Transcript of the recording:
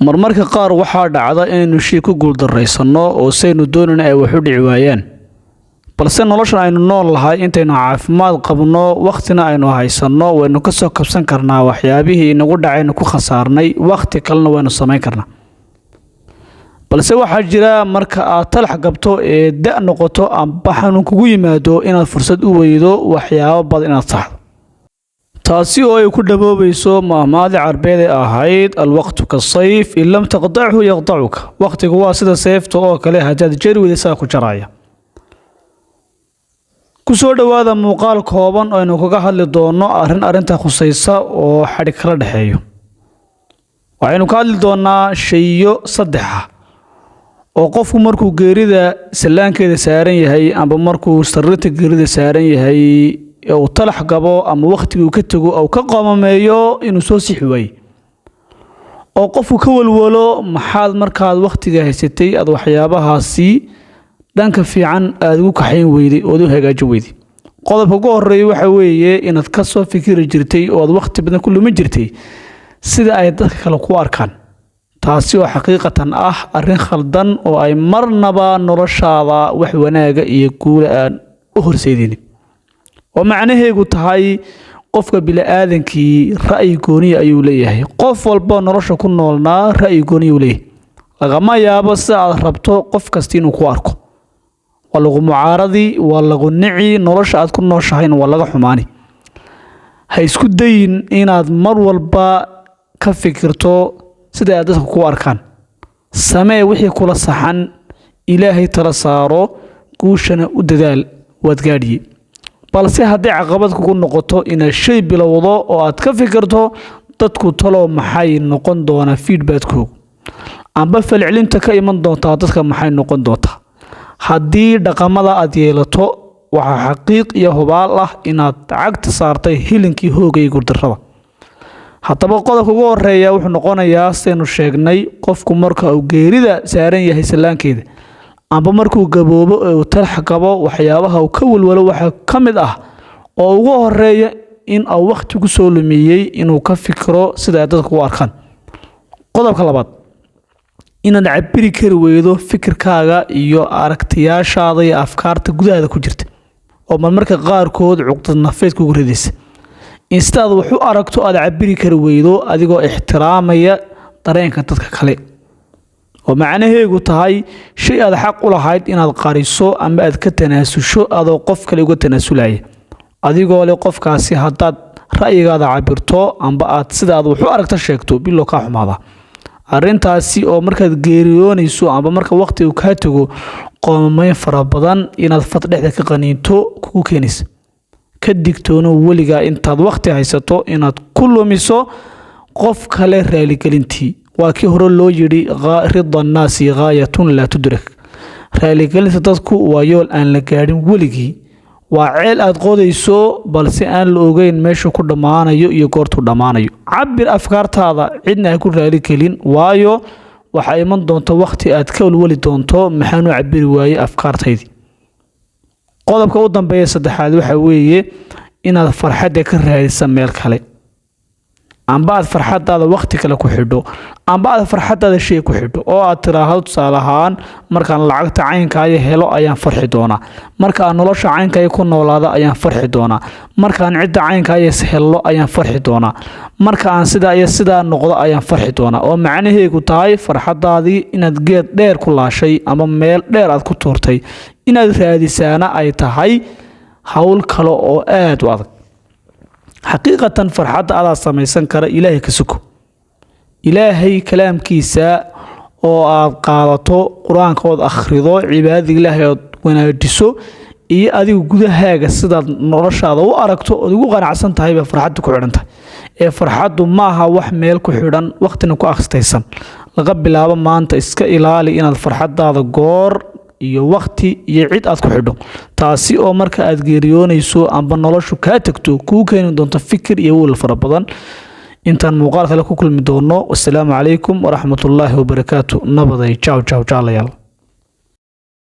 Marmarka qaar waxaa dhacda inaynu shay ku guuldarraysanno oo saynu doonayna ay wax u dhici waayaan. Balse noloshan aynu nool nahay, intaynu caafimaad qabno, wakhtina aynu haysanno, waynu ka soo kabsan karnaa waxyaabihii inagu dhacaynu ku khasaarnay, wakhti kalena waynu samayn karnaa. Balse waxaa jira marka aad talax gabto ee da' noqoto amba xanuun kugu yimaado inaad fursad u weydo waxyaabo badan inaad saxdo. Taasi oo ay ku dhaboobayso maahmaadii Carbeed ee ahayd "الوقت كالسيف، إن لم تقطعه يقطعك". Wakhtigu waa sida seefta oo kale, haddaad jari weydo saa ku jaraya. Ku soo dhowaada muuqaal kooban oo aynu kaga hadli doono arrin arrinta khusaysa oo xadhig kala dhexeeyo. Waxaynu ka hadli doonaa shayo saddex ah oo qofku markuu geerida sallaankeeda saaran yahay amba markuu sariirta geerida saaran yahay ee uu talax gabo ama wakhtigii uu ka tego uu ka qomameeyo inuu soo sixi waaye, oo qofku ka walwalo maxaad markaad wakhtiga haysatay aad waxyaabahaasi dhanka fiican aad ugu kaxayn weyday ood u hagaajin weyday. Qodobka ugu horeeya waxa weeye inaad ka soo fikiri jirtay oo aad wakhti badan ku lumin jirtay sida ay dadka kale ku arkaan, taasi oo xaqiiqatan ah arrin khaldan oo ay marnaba noloshaada wax wanaaga iyo guula aan u horseedinin, oo macnaheegu tahay qofka bini'aadankii ra'yi gooniya ayuu leeyahay. Qof walba nolosha ku noolnaa ra'yi gooniya uu leeyahay. Lagama yaabo sida aad rabto qof kasta inuu ku arko. Waa lagu mucaaradi, waa lagu nici, nolosha aad ku nooshahayna waa laga xumaani. Ha isku dayin inaad mar walba ka fikirto sida ay dadka ku arkaan. Samee wixii kula saxan, Ilaahay tala saaro, guushana u dadaal, waad gaadhiye. Balse haddii caqabad kugu noqoto inaad shay bilowdo oo aad ka fikirto dadku talow maxay noqon doonaa feedback-koogu amba falcelinta ka iman doontaa dadka maxay noqon doontaa, haddii dhaqamada aad yeelato, waxaa xaqiiq iyo hubaal ah inaad cagta saartay hilinkii hooga iyo guuldarrada. Haddaba qodobka ugu horeeya wuxuu noqonayaa, sidaynu sheegnay, qofku marka uu geerida saaran yahay sallaankeeda amba markuu gaboobo ee uu talax gabo, waxyaabaha uu ka walwalo waxaa ka mid ah oo ugu horeeya in uu wakhti ku soo lumiyey inuu ka fikiro sida ay dadku u arkaan. Qodobka labaad, inaad cabiri kari weydo fikirkaaga iyo aragtiyaashaada iyo afkaarta gudahaada ku jirta, oo marmarka qaarkood cuqdad nafeed kugu ridaysa in sidaad wax u aragto aad cabiri kari weydo adigoo ixtiraamaya dareenka dadka kale, oo macnaheegu tahay shay aad xaq u lahayd inaad qariso ama aad ka tanaasusho adoo qof kale uga tanaasulaya, adigoo leh qofkaasi haddaad ra'yigaada cabirto amba aad sidaad wax u aragto sheegto bilow kaa xumaada. Arrintaasi oo markaad geeriyoonayso amba marka waqtigu kaa tago qoomamayn fara badan inaad fad dhexda ka qaniinto kugu keenaysa. Ka digtoono weligaa intaad waqti haysato inaad ku lumiso qof kale raaligelintii. Waa kii hore loo yidhi "رضا الناس غاية لا تدرك". Raaligelinta dadku waa yool aan la gaadhin weligii, waa ceel aad qodayso balse aan la ogeyn meeshuu ku dhammaanayo iyo goortuu dhammaanayo. Cabir afkaartaada, cidna ha ku raaligelin, waayo waxaa iman doonta wakhti aad ka walwali doonto maxaan u cabiri waayey afkaartaydii. Qodobka u dambeeya saddexaad waxa weeye inaad farxadda ka raadisa meel kale, amba aad farxadaada wakhti kale ku xidho, amba aad farxadaada shay ku xidho, oo aad tiraahdo tusaale ahaan, markaan lacagta caynkaayo helo ayaan farxi doonaa, marka aan nolosha caynkaayo ku noolaado ayaan farxi doonaa, markaan cidda caynkaayo hello ayaan farxi doonaa, marka aan sidaa iyo sidaa noqdo ayaan farxi doonaa, oo macnaheegu tahay farxadaadii inaad geed dheer ku laashay ama meel dheer aad ku tuurtay, inaad raadisaana ay tahay hawl kale oo aad u adag. Xaqiiqatan farxadda adaa samaysan kara, Ilaahay ka suko. Ilaahay kalaamkiisa oo aad qaadato, Qur-aanka ood akhrido, cibaadada Ilaahay ood wanaajiso, iyo adigu gudahaaga sidaad noloshaada u aragto ood ugu qanacsan tahay bay farxaddu ku xidhan tahay. Ee farxaddu maaha wax meel ku xidhan, waqtina ku akhtaysan. Laga bilaabo maanta iska ilaali inaad farxaddaada goor iyo wakhti iyo cid aad ku xidho, taasi oo marka aad geeriyoonayso amba noloshu kaa tagto kuu keeni doonto fikir iyo walwal fara badan. Intaan muuqaal kale ku kulmi doono, wasalaamu calaykum waraxmatullaahi wabarakaatu. Nabaday, jaw jaw jaalayaal.